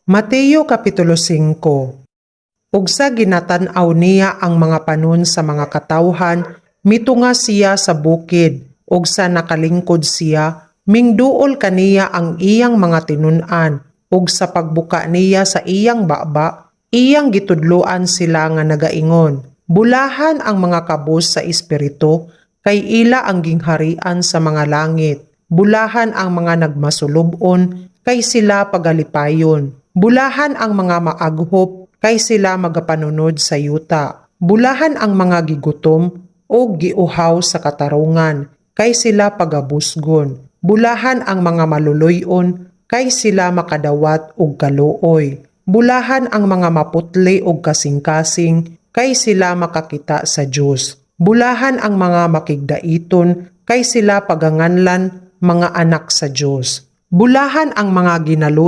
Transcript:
Mateo Kapitulo 5. Ug sa ginatan-aw niya ang mga panon sa mga katawhan, mitunga siya sa bukid, ug sa nakalingkod siya, mingduol kaniya ang iyang mga tinun-an, ug sa pagbuka niya sa iyang baba, iyang gitudloan sila nga nagaingon, "Bulahan ang mga kabos sa espiritu, kay ila ang gingharian sa mga langit. Bulahan ang mga nagmasulub-on, kay sila pagalipayon. Bulahan ang mga maaghop, kay sila magapanunod sa yuta. Bulahan ang mga gigutom o giuhaw sa katarungan, kay sila pagabusgon. Bulahan ang mga maluluy-on, kay sila makadawat og kaluoy. Bulahan ang mga maputli og kasing-kasing, kay sila makakita sa Dios. Bulahan ang mga makigdaiton, kay sila paganganlan mga anak sa Dios. Bulahan ang mga ginaluto